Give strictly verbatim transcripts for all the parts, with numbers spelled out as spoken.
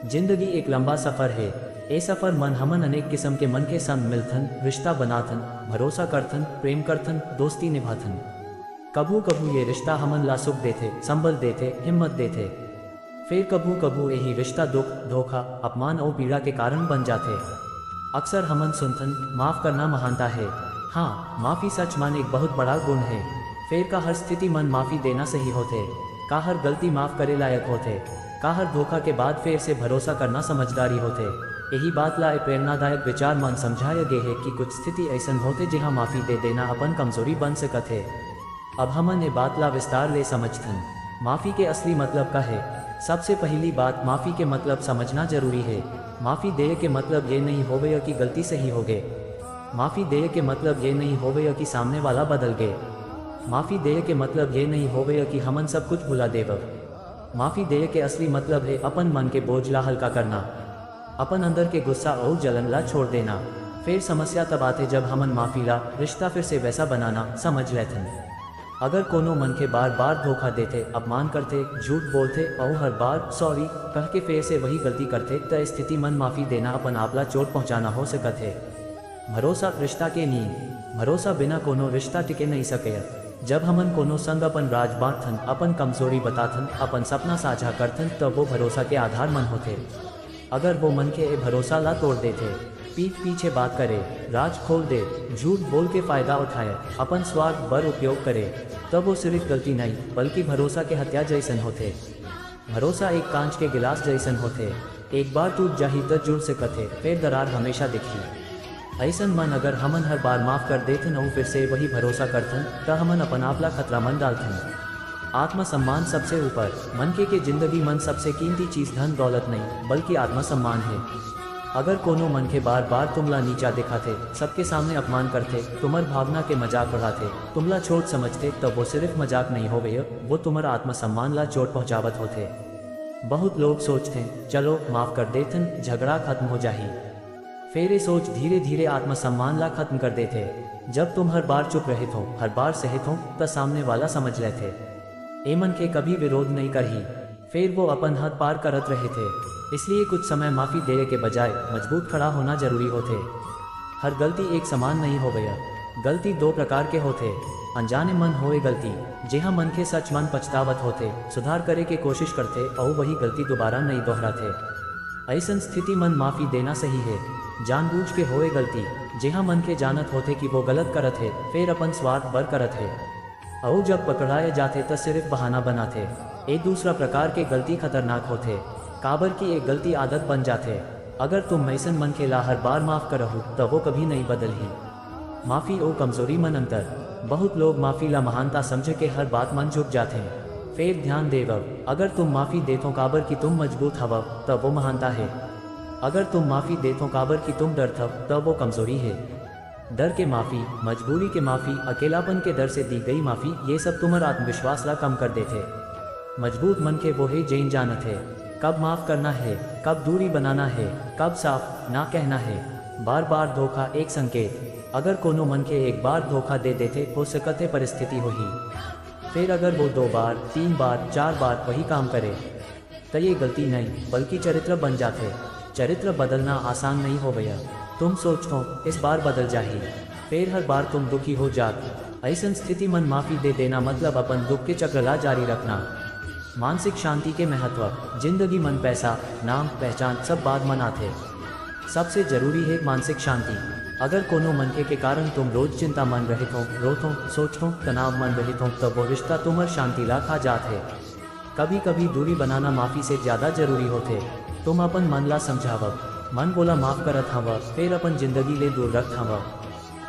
जिंदगी एक लंबा सफर हे। ए सफर मन हमन अनेक किस्म के मन के संग मिलथन, रिश्ता बनाथन, भरोसा करथन, प्रेम करथन, दोस्ती निभाथन। कभू कभू ये रिश्ता हमन ला सुख देथे, संबल देथे, हिम्मत देथे। फेर कभू कभू यही रिश्ता दुख, धोखा, अपमान अउ पीड़ा के कारण बन जाथे। अक्सर हमन सुनथन, माफ करना महानता हे। हाँ, माफी सच मन एक बहुत बड़ा गुण हे। फेर का हर स्थिति मन माफी देना सही होथे? का हर गलती माफ करे लायक होथे? का हर धोखा के बाद फेर से भरोसा करना समझदारी होथे? यही बात ला ए प्रेरणादायक विचार मन समझाय गे हे कि कुछ स्थिति ऐसन होथे, जिहां माफी दे देना अपन कमजोरी बन सकत हे। अब हमन ए बात ला विस्तार ले समझथन। माफी के असली मतलब का हे? सबसे पहली बात, माफी के मतलब समझना जरूरी हे। माफी देय के मतलब ये नहीं होवे कि गलती सही हो गे। माफी देय के मतलब ये नहीं होवे कि सामने वाला बदल गे। माफी देय के मतलब ये नहीं होवे कि हमन सब कुछ भुला देव। माफी देय के असली मतलब हे अपन मन के बोझ ला हल्का करना, अपन अंदर के गुस्सा अउ जलन ला छोड़ देना। फेर समस्या तब आथे, जब हमन माफी ला रिश्ता फिर से वैसा बनाना समझ लेथन। अगर कोनो मनखे बार-बार धोखा देथे, अपमान करथे, झूठ बोलथे अउ हर बार सॉरी कह के फेर से वही गलती करथे, त स्थिति मन माफी देना अपन आप ला चोट पहुंचाना हो सकत हे। भरोसा रिश्ता के नींव। भरोसा बिना कोनो रिश्ता टिके नहीं सके। जब हमन कोनो संग अपन राज बांटथन, अपन कमजोरी बताथन, अपन सपना साझा करथन, त वो भरोसा के आधार मन होथे। अगर वो मनखे ए भरोसा ला तोड़ देथे, पीठ पीछे बात करे, राज खोल दे, झूठ बोल के फायदा उठाए, अपन स्वार्थ बर उपयोग करे, त वो सिर्फ गलती नहीं, बल्कि भरोसा के हत्या जैसन होथे। भरोसा एक कांच के गिलास जैसन होथे, एक बार टूट जाही त जुड़ सकत हे, फेर दरार हमेशा दिखही। ऐसन मन अगर हमन हर बार माफ कर देथन अउ फिर से वही भरोसा करथन, त हमन अपन आप ला खतरा मन डालथन। आत्मसम्मान सबसे ऊपर। मनखे के जिंदगी मन सबसे कीमती चीज धन दौलत नहीं, बल्कि आत्मसम्मान हे। अगर कोनो मनखे बार-बार तुमला नीचा दिखाथे, सबके सामने अपमान करथे, तुम्हर भावना के मजाक उड़ाथे, तुमला छोट समझथे, त वो सिर्फ मजाक नहीं होवे, वो तुम्हर आत्मसम्मान ला चोट पहुंचावत होथे। बहुत लोग सोचथे, "चलो, माफ कर देथन, झगड़ा खत्म हो जाही।" फेर ये सोच धीरे-धीरे आत्मसम्मान ला खत्म कर देथे। जब तुम हर बार चुप रहत हो, हर बार सहत हो, त सामने वाला समझ लेथे, ए मनखे कभी विरोध नहीं करही। फेर वो अपन हद पार करत रहे थे। इसलिए कुछ समय माफी देवे के बजाय मजबूत खड़ा होना जरूरी होथे। हर गलती एक समान नहीं होवय। गलती दो प्रकार के होथे। अनजाने मन होए गलती, जेहा मनखे सच मन पछतावत होथे, सुधार करे के कोशिश करथे अउ वही गलती दोबारा नइ दोहराथे। अइसन स्थिति मन माफी देना सही हे। जानबूझ के होए गलती, जेहा मनखे जानत होथे कि वो गलत करत हे, फेर अपन स्वार्थ बर करत हे। अउ जब पकड़ाए जाथे, त सिर्फ बहाना बनाथे। ए दूसरा प्रकार के गलती खतरनाक होथे, काबर कि ए गलती आदत बन जाथे। अगर तुम अइसन मनखे ला हर बार माफ करहु, त वो कभी नइ बदलही। माफी अउ कमजोरी मन अंतर। बहुत लोग माफी ला महानता समझ के हर बात मन झुक जाथे। फेर ध्यान देवव, अगर तुम माफी देथो काबर कि तुम मजबूत हवव, त वो महानता हे। अगर तुम माफी देथो काबर कि तुम डरथव, त वो कमजोरी हे। डर के माफी, मजबूरी के माफी, अकेलापन के डर से दी गई माफी, ये सब तुम्हर आत्मविश्वास ला कम कर देथे। मजबूत मनखे वो हे, जेन जानत हे कब माफ करना हे, कब दूरी बनाना हे, कब साफ ना कहना हे। बार बार धोखा एक संकेत। अगर कोनो मनखे एक बार धोखा दे देथे, हो सकत हे परिस्थिति होही। फेर अगर वो दो बार, तीन बार, चार बार वही काम करे, त ये गलती नइ, बल्कि चरित्र बन जाथे। चरित्र बदलना आसान नइ होवय। तुम सोचथो, इस बार बदल जाही, फेर हर बार तुम दुखी हो जात। अइसन स्थिति मन माफी दे देना मतलब अपन दुख के चक्र ला जारी रखना। मानसिक शांति के महत्व। जिंदगी मन पैसा, नाम, पहचान सब बाद मन आथे। सबसे जरूरी हे मानसिक शांति। अगर कोनो मनखे के कारण तुम रोज चिंता मन रहित हो, रोत हो, सोचत हो, तनाव मन रहित हो, त वो रिश्ता तुम्हर शांति ला खा जात हे। कभी-कभी दूरी बनाना माफी से ज्यादा जरूरी होथे। तुम अपन मन ला समझावव, मन वोला माफ करत हवव, फेर अपन जिंदगी ले दूर रखत हवव।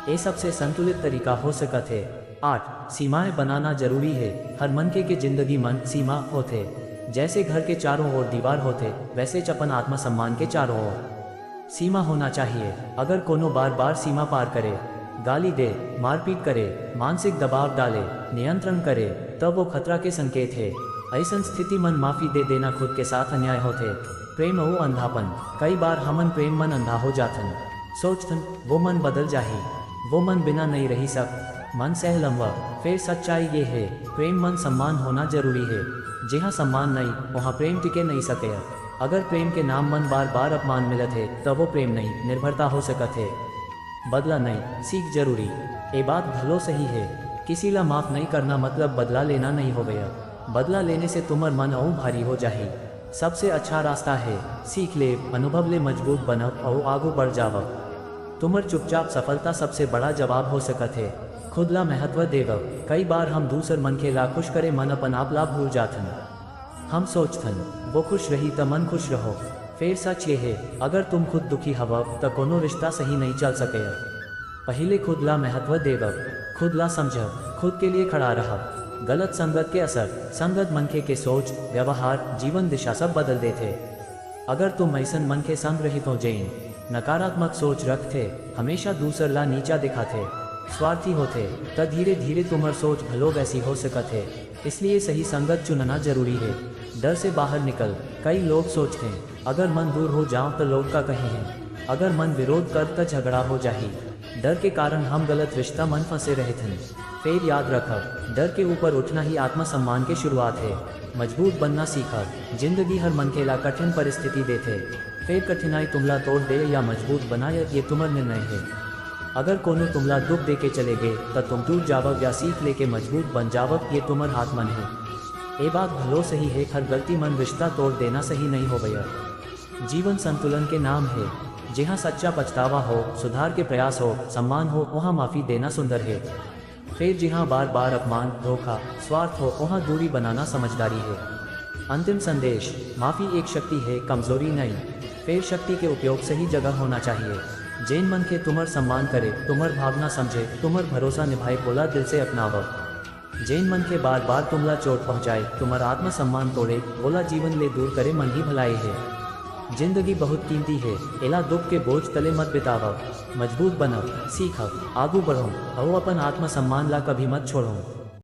ए सबसे संतुलित तरीका हो सकत हे। आठ, सीमाएं बनाना जरूरी हे। हर मनखे के जिंदगी मन सीमा होथे। जैसे घर के चारों ओर दीवार होथे, वैसेच अपन आत्मसम्मान के चारों ओर सीमा होना चाहिए। अगर कोनो बार-बार सीमा पार करे, गाली दे, मारपीट करे, मानसिक दबाव डाले, नियंत्रण करे, तब वो खतरा के संकेत हे। अइसन स्थिति मन माफी दे देना खुद के साथ अन्याय होथे। प्रेम अउ अंधापन। कई बार हमन प्रेम मन अंधा हो जाथन। सोचथन, वो मन बदल जाही, वो मन बिना नइ रहि सक। मन सह लंवा। फेर सच्चाई ये हे, प्रेम मन सम्मान होना जरूरी हे। जेहा सम्मान नइ, वहाँ प्रेम टिके नइ सके। अगर प्रेम के नाम मन बार बार अपमान मिलत हे, त वो प्रेम नहीं, निर्भरता हो सकत हे। बदला नहीं, सीख जरूरी। ए बात घलो सही हे। किसी ला माफ नहीं करना मतलब बदला लेना नहीं होवय। बदला लेने से तुम्हर मन अउ भारी हो जाही। सबसे अच्छा रास्ता हे, सीख ले, अनुभव ले मजबूत बनव अउ आगू बढ़ जावव। तुम्हर चुपचाप सफलता सबसे बड़ा जवाब हो सकत हे। खुद ला महत्व देवव। कई बार हम दूसर मनखे ला खुश करे मन अपन आप ला भूल जाथन। हम सोचथन, वो खुश रही त मन खुश रहो। फेर सच ये हे, अगर तुम खुद दुखी हवव, त कोनो रिश्ता सही नहीं चल सकय। पहिले खुद ला महत्व देवव, खुद ला समझव, खुद के लिए खड़ा रहव। गलत संगत के असर, संगत मनखे के सोच, व्यवहार, जीवन दिशा सब बदल देथे। अगर तुम अइसन मनखे संग रहिथो जेन नकारात्मक सोच रखथे, हमेशा दूसर ला नीचा दिखाथे, स्वार्थी होथे, त धीरे-धीरे तुम्हर सोच घलो वैसी हो सकत हे। इसलिए सही संगत चुनना जरूरी हे। डर से बाहर निकल। कई लोग सोचथे, अगर मन दूर हो जाव त लोग का कहिहैं, अगर मन विरोध कर त झगड़ा हो जाही। डर के कारण हम गलत रिश्ता मन फंसे रहिथन। फेर याद रखव, डर के ऊपर उठना ही आत्मसम्मान के शुरुआत हे। मजबूत बनना सीखव। जिंदगी हर मनखे ला कठिन परिस्थिति देथे, फेर कठिनाई तुमला तोड़ दे या मजबूत बनाय, ये तुम्हर निर्णय हे। अगर कोनो तुमला दुख देके चले गे, त तुम टूट जावव या सीख लेके मजबूत बन जावव, ये तुम्हर हाथ मन हे। ए बात घलो सही हे, हर गलती मन रिश्ता तोड़ देना सही नहीं होवय। जीवन संतुलन के नाम हे। जिहां सच्चा पछतावा हो, सुधार के प्रयास हो, सम्मान हो, उहां माफी देना सुंदर हे। फेर जिहां बार-बार अपमान, धोखा, स्वार्थ हो, उहां दूरी बनाना समझदारी हे। अंतिम संदेश, माफी एक शक्ति हे, कमजोरी नहीं। फेर शक्ति के उपयोग सही जगह होना चाहिए। जेन मनखे तुम्हर सम्मान करे, तुम्हर भावना समझे, तुम्हर भरोसा निभाए, वोला दिल से अपनावव। जेन मनखे बार-बार तुमला चोट पहुंचाए, तुम्हर आत्मसम्मान तोड़े, वोला जीवन ले दूर करे मन ही भलाई हे। जिंदगी बहुत कीमती हे, एला दुख के बोझ तले मत बितावव। मजबूत बनव, सीखव, आगू बढ़व, अउ अपन आत्मसम्मान ला कभी मत छोड़व।